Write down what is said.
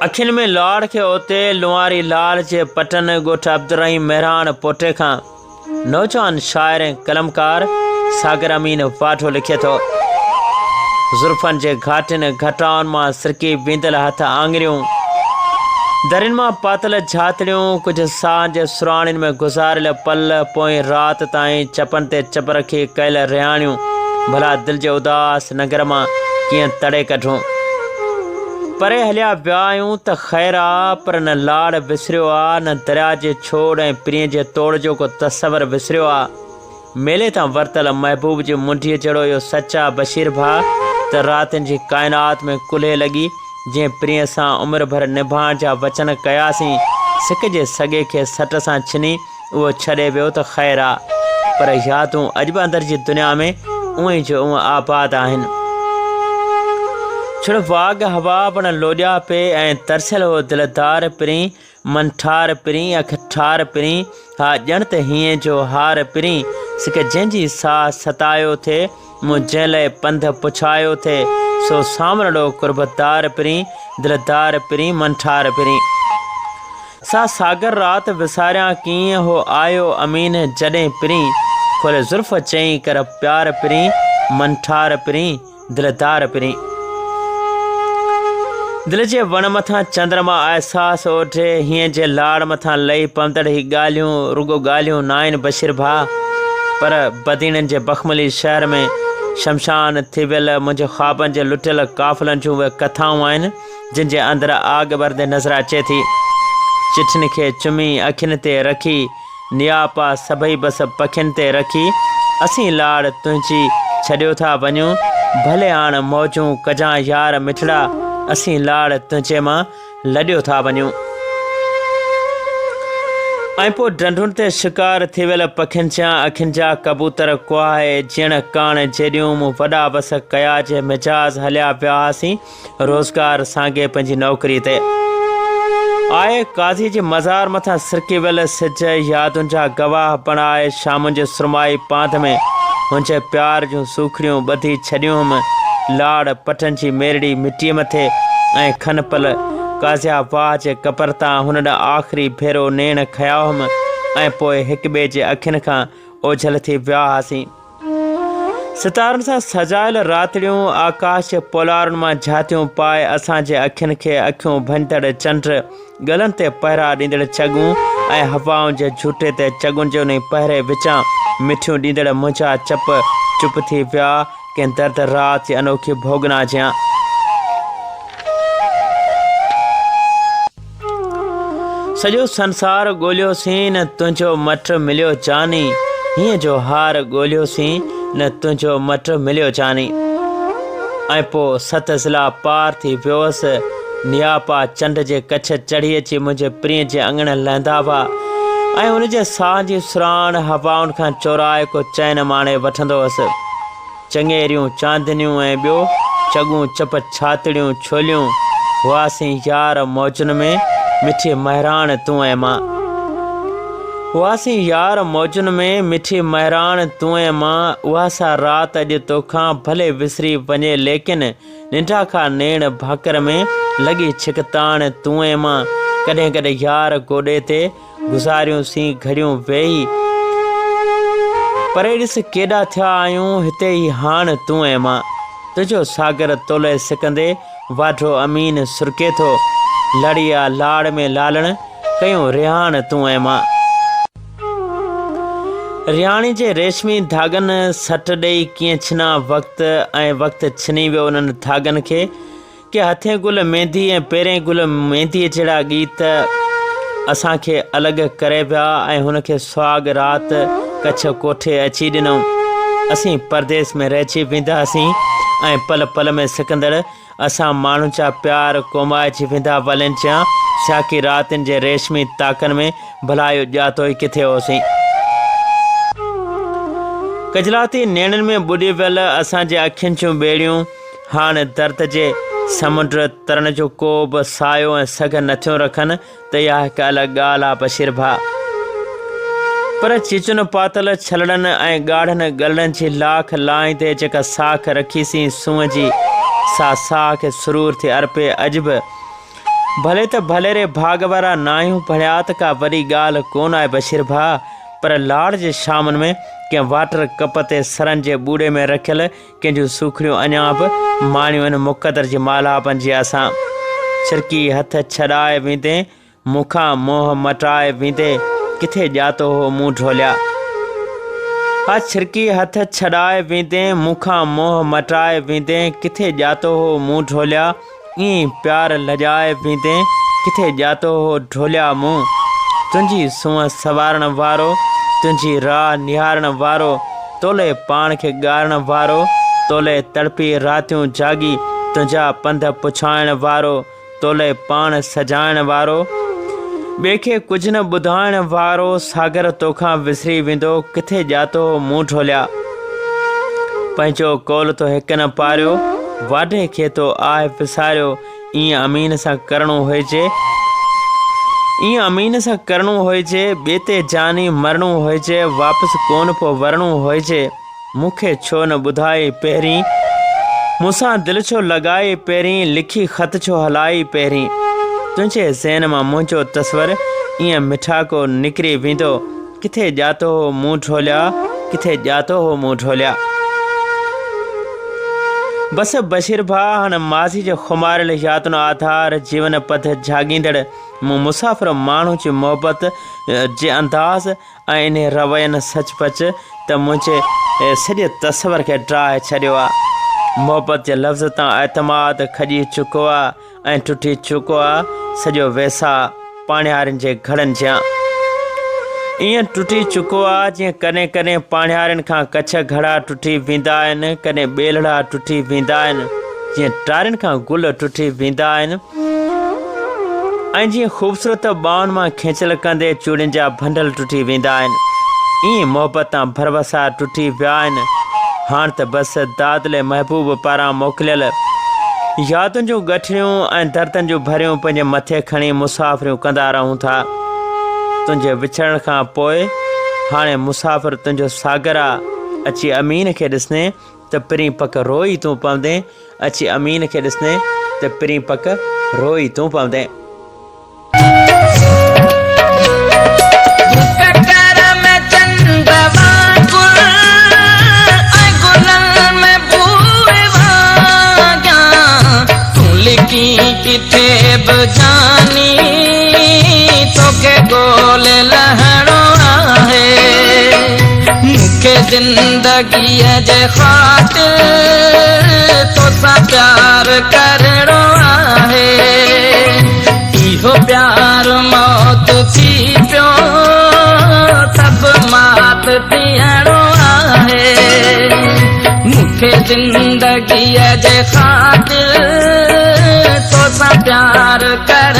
اکين ۾ لاڙ کي اوتي لنواري لال جي پٽن ڳوٺ عبدالرحيم مهراڻ پوٽي کان نوجوان شاعر ۽ قلمڪار ساگر امين واڍو لکي ٿو. زلفن جي گهاٽين گهٽائن مان سرڪي ويندل هٿ آڱريون، درين مان پاتل جهاتڙيون، ڪجهه ساهن جي سرهاڻين ۾ گذاريل پل، پوئين رات تائين چپن تي چپ رکي ڪيل رهاڻيون ڀلا دل جي اداس ننگر مان ڪيئن تڙي ڪڍون. پري هليا ويا آهيون ته خير آ، پر نه لاڙ وسريو آ، نه درياء جي ڇوڙ ۽ پرينء جي توڙ جو ڪو تصور وسريو آ. ميلي تان ورتل محبوب جي منڍيء جهڙو اهو سچ آ بشير ڀاء ته راتين جي ڪائنات ۾ ڪلهي لڳي جنهن پرينء سان عمر ڀر نڀائڻ جا وچن ڪياسين، سڪ جي سڳي کي سٽ سان ڇني اهو ڇڏي ويو ته خير آ، پر يادون اڄ به اندر جي دنيا ۾ اونئين جو اونئن آباد آهن. ڇڙ واڳ هوا وڻ لوڏيا پئي ۽ ترسيل هو دلدار پرين، من ٺار پرين، اک ٺار پرين، ها ڄڻ ته هينئين جو هار پرين، سڪ جنهن جي ساهه ستايو ٿي، مون جنهن لئه پنڌ پڇايو ٿي، سو سانورڙو قربدار پرين، دلدار پرين، من ٺار پرين. سا ساگر رات وساريان ڪيئن، هو آيو امين جڏهن پرين، کولي زلف چئين ڪر پيار پرين، من ٺار پرين، دلدار پرين. دل جي وڻ مٿان چندرما احساس اوڍي، هينئن جي لاڙ مٿان لهي پوندڙ هي ڳالهيون رڳو ڳالهيون ناهن بشير ڀاء، پر بديڻن جي بخملي شهر ۾ شمشان ٿي ويل منهنجي خوابن جي لٽيل قافلن جون اهي ڪٿائون آهن، جن جي اندر آڳ ٻرندي نظر اچي ٿي. چٺين کي چمي اکين تي رکي، نياپا سڀئي بس پکين تي رکي، اسين لاڙ تنهنجي ڇڏيو ٿا وڃون، ڀلي هاڻ موجون ڪجان يار مٺڙا، اسين لاڙ تنهنجي مان لڏيو ٿا وڃون. ۽ پوء ڍنڍن تي شڪار ٿي ويل پکين جيان اکين جا ڪبوتر ڪهائي جيئڻ ڪاڻ جيڏيون مون وڏا وس ڪيا جي مجاز هليا ويا هئاسين، روزگار سانگي پنهنجي نوڪري تي آء قاضي جي مزار مٿان سرڪي ويل سج يادن جا گواهه بڻائي شامن جي سرمائي پانڌ ۾ هن جي پيار جون سوکڙيون ٻڌي ڇڏيون هيم. لاڙ پٽن جي ميرڙي مٽيء مٿي ۽ کن پل قاضيا واهه جي ڪپر تان هن ڏانهن آخري ڀيرو نيڻ کنيا هئم ۽ پوء هڪ ٻئي جي اکين کان اوجهل ٿي ويا هئاسين. ستارن سان سجايل راتڙيون آڪاش جي پولارن مان جهاتيون پائي اسان جي اکين کي اکيون ڀڃندڙ چنڊ، ڳلن تي پهرا ڏيندڙ چڳون ۽ هوائن جي جهوٽي تي چڳن جي انهي پهري وچان مٺيون ڏيندڙ منهنجا چپ چپ ٿي ويا ڪنهن درد رات جي انوکي ڀوڳنا جيان. سڄو سنسار ڳوليوسين نه تنهنجو مٽ مليو جاني هينئن جو هار ڳوليوسين نه تنهنجو مٽ مليو جاني ۽ پوء ست ضلع پار ٿي ويوس نياپا چنڊ جي ڪڇ چڙهي اچي منهنجي پرينء جي اڱڻ لهندا هئا ۽ هن جي ساهن جي سرهاڻ هوائن کان چورائي ڪو چين ماڻي وٺندو هوس. چڱيريون، چاندنيون ۽ ٻيو چڳون چپ ڇاتڙيون ڇوليون، هئاسين يار موجن ۾، مٺي مهراڻ تون ۽ مان. هئاسين يار موجن ۾، مٺي مهراڻ تون ۽ مان، اها سا رات اڄ توکان ڀلي وسري وڃي ليڪن ننڊا کا نيڻ ڀاڪر ۾، لڳي ڇڪتاڻ تون ۽ مان، ڪڏهن ڪڏهن يار گوڏي تي، گذاريون سين گهڙيون ويهي. پري ڏس ڪيڏا ٿيا آهيون هتي ئي هاڻ تون ۽ مان. تنهنجو ساگر تولئه سڪندي واڍو امين سرڪي ٿو. لڙي آ لاڙ ۾ لالڻ ڪيون رهاڻ تون ۽ مان. رهاڻي جي ريشمي ڌاڳن سٽ ڏئي ڪيئن ڇنا وقت ۽ وقت ڇني ويو انهن ڌاڳن کي. ڪي هٿين گل ميندي ۽ پيرين گل مينديء جهڙا ڳيت اسان کي الڳ ڪري ويا ۽ هن کي سهاڳ رات ڪڇ ڪوٺي اچي ڏنائون. اسين پرديس ۾ رهجي وينداسين ۽ پل پل ۾ سڪندڙ اسان ماڻهن جا پيار ڪومائجي ويندا ولين جيان سياڪي راتين جي ريشمي تاڪن ۾ ڀلا اهو ڄاتو ئي ڪٿي هوسين. ڪجلاتي نيڻن ۾ ٻڏي ويل اسان جي اکين جون ٻيڙيون هاڻ درد جي سمنڊ ترڻ جو ڪو به سايو ۽ سگهه نٿيون رکن ته اها هڪ الڳ ڳالهه آ بشير ڀاء. پر چيچن پاتل ڇلڙن ۽ ڳاڙهن ڳلڙن جي لاک لاهيندي جيڪا ساک رکيسين سونهن جي سا ساهه کي سرور ٿي ارپي اڄ به. ڀلي ته ڀليري ڀاڳ وارا ناهيون پڙهيا ته ڪا وڏي ڳالهه ڪونه آهي بشير ڀاء پر لاڙ جي شامن ۾ ڪنهن واٽر ڪپ تي سرن جي ٻوڙي ۾ رکيل ڪنهن جون سوکڙيون اڃا به ماڻيون آهن مقدر جي مالهاپن جي اسان ڇرڪي هٿ ڇڏائي ويندين مون کان منهن مٽائي ويندي ڪٿي ڄاتو هو مون ڍوليا. ها ڇرڪي هٿ ڇڏائي ويندين مون کان منهن مٽائي ويندين ڪٿي ڄاتو هو مون ڍوليا ائين پيار لڄائي ويندين ڪٿي ڄاتو هو ڍوليا مون تنهنجي سونهن سنوارڻ وارو تنهنجي راهه نهارڻ وارو تولئي پاڻ کي ڳارڻ وارو تولئي تڙپي راتيون جاڳي تنهنجا پنڌ پڇائڻ وارو تولئي پاڻ سجائڻ وارو، ٻئي کي ڪجهه نه ٻڌائڻ وارو ساگر توکان وسري ويندو ڪٿي ڄاتو هو مون ڍوليا. پنهنجو قول تو هڪ نه پاريو، واڍي کي تو آهه وساريو ائين امين سان ڪرڻو هجي، ائين امين سان ڪرڻو هجي، ٻئي تي جاني مرڻو هجي، واپس ڪونه پو ورڻو هجي. مون کي ڇو نه ٻڌائي پهرين، مون سان دل ڇو لڳائي پهرين، لکي خط ڇو هلائي پهرين. تنهنجي ذهن مان منهنجو تصور ائين مٺاڪو نڪري ويندو، ڪٿي ڄاتو هو مون ڍوليا، ڪٿي ڄاتو هو مون ڍوليا. بس بشير ڀاء هاڻ ماضي جي خماريل يادن آڌار جيون پڌ جهاڳيندڙ مون مسافر ماڻهو جي محبت جي انداز ۽ انهي روين سچ پچ ته منهنجي سڄي تصور کي ڊاهي ڇڏيو آ. محبت جي لفظ تان اعتماد کڄي چڪو آ ۽ ٽٽي چڪو آ سڄو ويساهه پاڻيارين جي گهڙن جيان. ائين ٽٽي چڪو آ جيئن ڪڏهن ڪڏهن پاڻيارين کان ڪڇ گهڙا ٽٽي ويندا آهن، ڪڏهن ٻيلڙا ٽٽي ويندا آهن، جيئن ٽارين کان گل ٽٽي ويندا آهن. ۽ جيئن خوبصورت ٻانهن مان کينچل ڪندي چوڙين جا ڀنڊل ٽٽي ويندا آهن، ائين محبت تان ڀروسا ٽٽي ويا آهن. هاڻ ته بس دادلي محبوب پاران موڪليل يادن جون ڳٺڙيون ۽ دردن جون ڀريون پنهنجي مٿي کڻي مسافريون ڪندا رهون ٿا. تنهنجي وڇڙڻ کان پوء هاڻي مسافر تنهنجو ساگر آ، اچي امين کي ڏسندين ته پرين پڪ روئي تون پوندين. اچي امين کي ڏسندين ته پرين پڪ روئي تون پوندين. ڪڪر ۾ چنڊ وانگر ۽ گلن ۾ بوء وانگيان تون لڪين ڪٿي به جاني توکي ڳولي لهڻو آهي مون کي زندگيء جي خاطر توسان پيار ڪرڻو آهي اهو پيار موت ٿي پيو ته به مات ٿيڻو آهي مون کي زندگيء جي خاطر توسان پيار ڪرڻو.